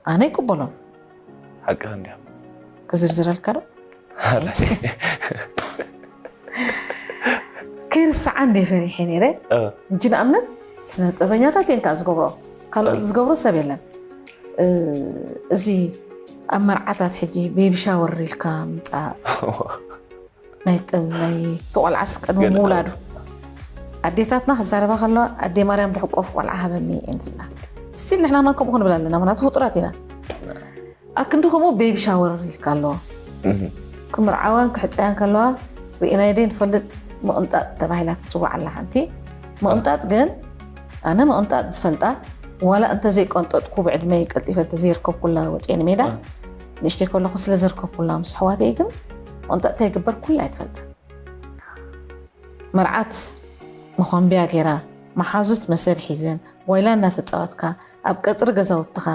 ኣነ ይቅበሎም። ሓቅኻ እንዲያ ክዝርዝረልካ ዶ? ከይርስዓ እንደ ፈሪሐ ነይረ። ሕጂ ንኣብነት ስነ ጥበበኛታት እየን ከዓ ዝገብሮ፣ ካልኦት ዝገብሮ ሰብ የለን። እዚ ኣብ መርዓታት ሕጂ ቤቢ ሻወር ኢልካ ምፃእ፣ ናይ ጥም ናይ ተቆልዓስ ቅድሚ ምውላዱ ኣዴታትና ክዛረባ ከለዋ ኣዴ ማርያም ድሕቆፍ ቆልዓ ሃበኒ እየን ዝብላ። ስቲል ንሕና ማን ከምኡ ክንብል ኣለና፣ ምክንያቱ ፍጡራት ኢና። ኣክንዲ ከምኡ ቤቢ ሻወር ኢልካ ኣለዎ። ክምርዓዋን ክሕፀያን ከለዋ ርኢናይ ደይ ንፈልጥ፣ ምቕንጣጥ ተባሂላ ትፅዋዕ ኣላ ሓንቲ። ምቕንጣጥ ግን ኣነ ምቕንጣጥ ዝፈልጣ ዋላ እንተዘይቀንጠጥኩ ብዕድመይ ቀልጢፈ እንተዘይርከብኩላ ወፅየ ንሜዳ ንእሽተይ ከለኹ ስለ ዘርከብኩላ ምስ ኣሕዋተይ ግን ምቕንጣጥ እንታይ ይግበር ኩላ ኣይትፈልጣ። መርዓት መኾንብያ ገይራ መሓዙት መሰብ ሒዘን ዋይላ እናተፃወትካ ኣብ ቀፅሪ ገዛውትኻ